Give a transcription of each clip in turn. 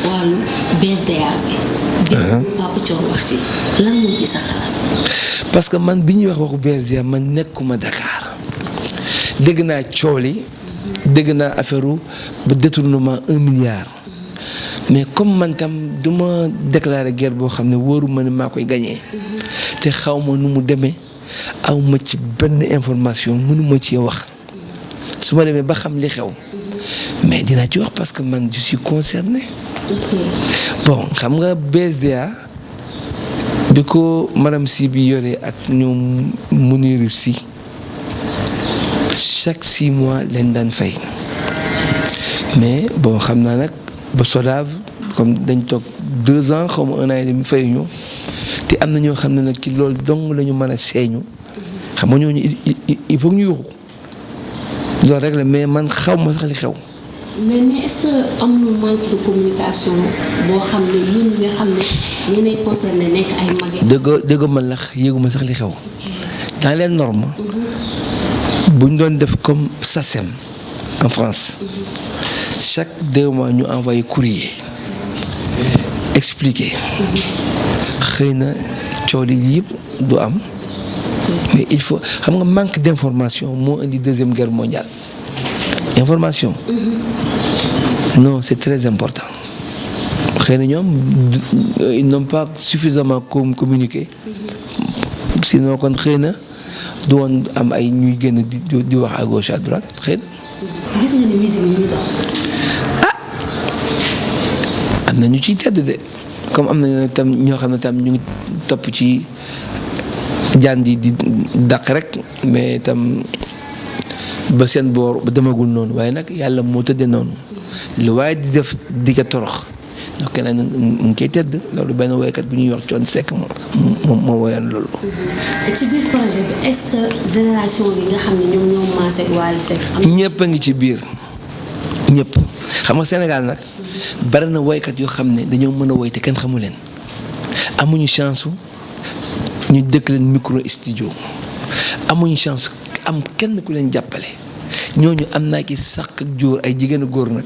wàllu BSDA bi. dégg Papa Thione wax ci lan moo ci sa xalaat. parce que man bi ñuy wax waxu BSDA man nekkuma Dakar dégg naa coow li dégg naa affaire ba détournement 1 milliard. mais comme man tam du ma déclarer guerre boo xam ne wóoru ma ne maa koy gagné. te xaw ma nu mu demee aw ma ci benn information mënuma ci wax su ma demee ba xam li xew. mais dinaa ci wax parce que man je suis concerné. bon xam nga BSDA bi ko madame Sy bi yore ak ñoom Mounirou Sy chaque 6 mois leen daan fay mais bon xam naa nag ba SODAV comme dañ toog 2 ans xaw ma 1 an et demi fayuñu te am na ñoo xam ne nag ci loolu dong la ñu mën a seeñu xam nga ñooñu il faut ñu yuuxu loolu rek la mais man xaw ma sax li xew. mais est-ce que amul manque de communication boo xam ne yéen nga xam ne yéenay concerné nekk ay mag. dëgg man la yëguma sax li xew. dans les normes. bu ñu doon def comme SACEM en France. chaque 2 mois ñu envoyé courrier. expliquer. xëy na coow li yëpp du am. mais il faut xam nga manque d'information moo indi 2e guerre mondiale. information. non c'est très important. xëy na ñoom ils n'ont pas suffisamment communiqué. sinon kon xëy na du woon am ay ñuy génn di wax à gauche à droite xëy na. gis nga ni musique yi ñu dox. am na ñu ciy tedd de comme am na tam ñoo xam ne tam ñu ngi topp ci jaan di dàq rek mais tam ba seen boor ba demagul noonu waaye nag yàlla moo tëddee noonu. lu waaye di def di ko torox ndax keneen mu ngi koy tëdd loolu benn woykat bu ñuy wax Thione Seck moo woyoon loolu. ci biir projet bi est-ce que génération bi nga xam ne ñoom ñoo maase Wally Seck. ñëpp a ngi ci biir ñëpp xam nga Sénégal nag bari na woykat yoo xam ne dañoo mën a woy te kenn xamu leen amuñu chance ñu dëkk leen micro studio amuñu chance am kenn ku leen jàppale. ñooñu am naa ki sàq ak jóor ay jigéen góor nag.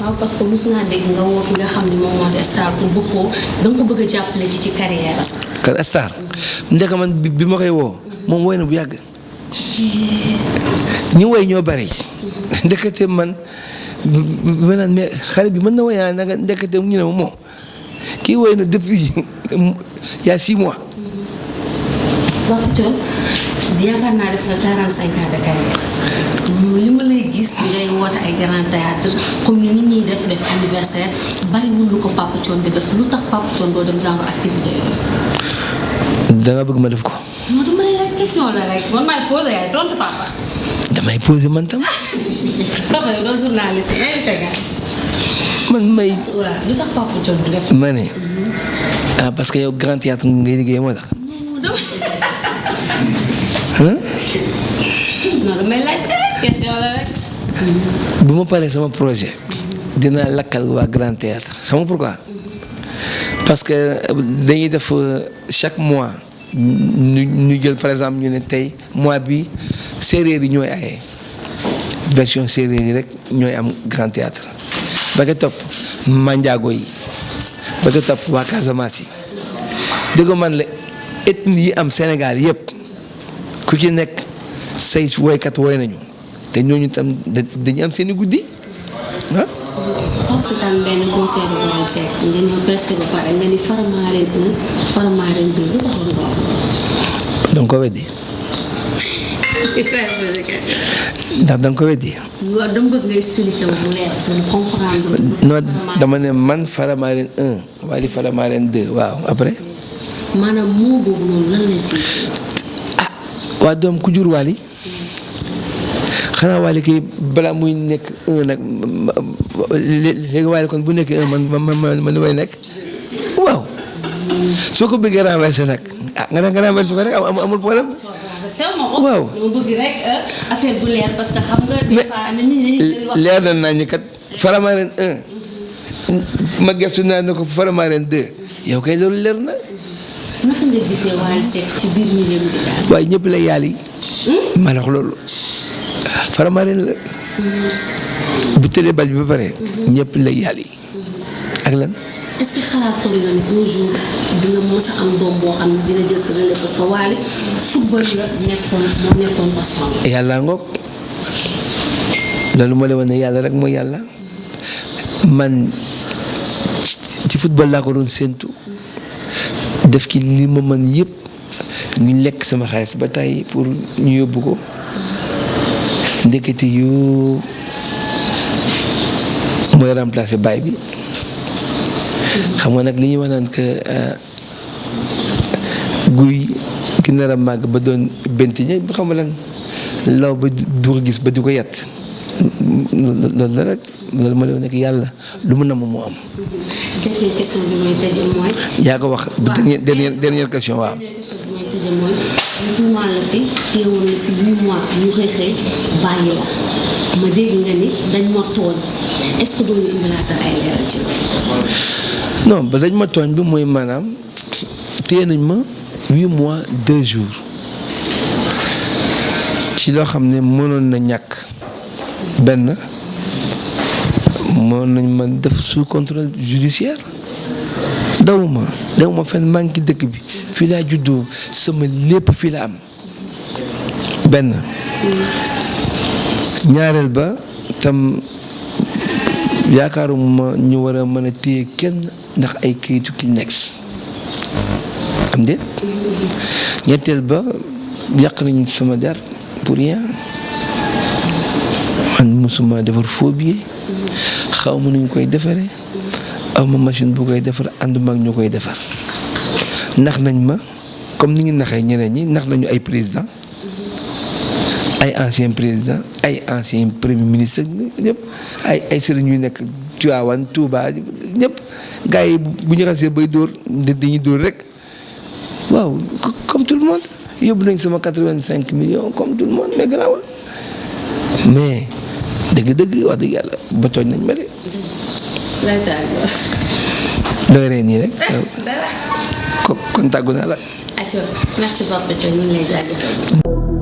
waaw parce que mos naa dégg nga woo ki nga xam ne moom moo di Star pour bëgg koo da nga ko bëgg a jàppale ci carrière am. kan Star. njëkk man bi ma koy woo. moom woy na bu yàgg. ñi woy ñoo bari. ndekete man ma naan mais xale bi mën na woy nanga ndekete ñu ne ma moo kii woy na depuis il y a 6 mois. Papa Thione yaakaar naa def nga 45 ans de carrière. li ma lay gis ngay woote ay grand théâtre comme ni nit ñi def anniversaire bariwul lu ko Papa Thione di def lu tax Papa Thione doo dem genre activité yooyu. da nga bëgg ma def ko. non dama lay laaj question la rek man maay posé yaay tontu papa. damay posé man tam. papa yow doo journaliste invité nga. man may. waaw lu tax Papa Thione du def. ma ne. parce que yow grand théâtre ngay liggéey moo tax. non damay laaj question la rek. bu ma paree sama projet dinaa lakkal waa Grand Théâtre xam nga pourquoi parce que dañuy def chaque mois ñu jël par exemple ñu ne tey mois bi séeréer yi ñooy aye version séeréer yi rek ñooy am Grand Théâtre ba nga topp manjaago yi ba nga topp waa Casamance yi dégg man la ethnie yi am Sénégal yëpp ku ci nekk say woykat woy nañu te ñooñu tam dañu am seen i guddi ah. Pape Sitane benn concert bu Wally Seck nga ñëw presque ba pare nga ni Faramareen 1 Faramareen 2 lu taxoon nga wax. danga ko weddi. ndax danga ko weddi. waaw dama bëgg nga expliquer bu leer parce que comprendre. non dama ne man Faramareen 1 Wally Faramareen 2 waaw après. maanaam moo boobu noonu lan lay si. waa doom ku jur Wally xanaa Wally kay balaa muy nekk 1 nag léegi Wally kon bu nekkee 1 man way nekk waaw soo ko bëggee renverser nag nga renverser ko rek amul problème. waaw dama bëgg rek affaire bu leer parce que xam nga. des fois nit ñi wax leer na naa ñu kat Faramareen 1 ma gëstu naa ne ko Faramareen 2 yow kay loolu leer na. naka nga gisee Wally Seck ci biir milieu musical. waaye ñëpp la yàlla yi. ma wax loolu. Faramareen la. bu tëddee bal bi ba pare. ñëpp la yàlla yi. ak lan. est-ce que xalaatoon nga ne un jour dina mës a am doom boo xam ne dina jël sa relais parce que Wally football la moo nekkoon passion. yàlla ngoog loolu moo lay wane ne yàlla rek mooy yàlla man ci football laa ko doon séentu def ci li ma mën yëpp ñu lekk sama xaalis ba tey pour ñu yóbbu ko ndekete yu mooy remplacer baay bi. xam nga nag li ñuy wax naan que guy ki nar a màgg ba doon bentiñe ba xam nga lan law ba du ko gis ba du ko yat loolu la rek loolu ma leen nekk yàlla lu mu namm moo am. dernière question bi may tëjee mooy. yaa ko wax. dernière question waaw. dernière question bi may tëjee mooy ñu tuumaal la fi teewoon la fi 8 mois ñu xëy bàyyi la ma dégg nga ni dañ ma tooñ est-ce que doo ñu indilaatal ay leeral ci loolu. non ba dañ ma tooñ bi mooy maanaam téye nañ ma 8 mois 2 jours ci loo xam ne mënoon na ñàkk benn mënoon nañ ma def sous contrôle judiciaire dawuma fenn maa ngi ci dëkk bi fii laa juddoo sama lépp fii la am benn ñaareel ba tam yaakaaruma ñu war a mën a téye kenn ndax ay kayitu Kleenex am déet ñetteel ba yàq nañu sama der pour rien man mosuma defar faux billet xaw ma nuñ koy defaree aw ma machine bu koy defar ànduma ak ñu koy defar nax nañ ma comme ni ngi naxee ñeneen ñi nax nañu ay président ay ancien président ay ancien premier ministre ñëpp ay sëriñ yu nekk Tivaouane Touba ñëpp gars yi bu ñu xasee bay dóor dañuy dóor rek waaw comme tout le monde yóbbu nañ sama 85 millions comme tout le monde mais garaawul mais dëgg-dëgg wax dëgg yàlla ba tooñ nañ ma de. lay tàggoo. doy ree nii rek. kon tàggu naa la. merci Papa Thione ñu ngi lay jaajëfal.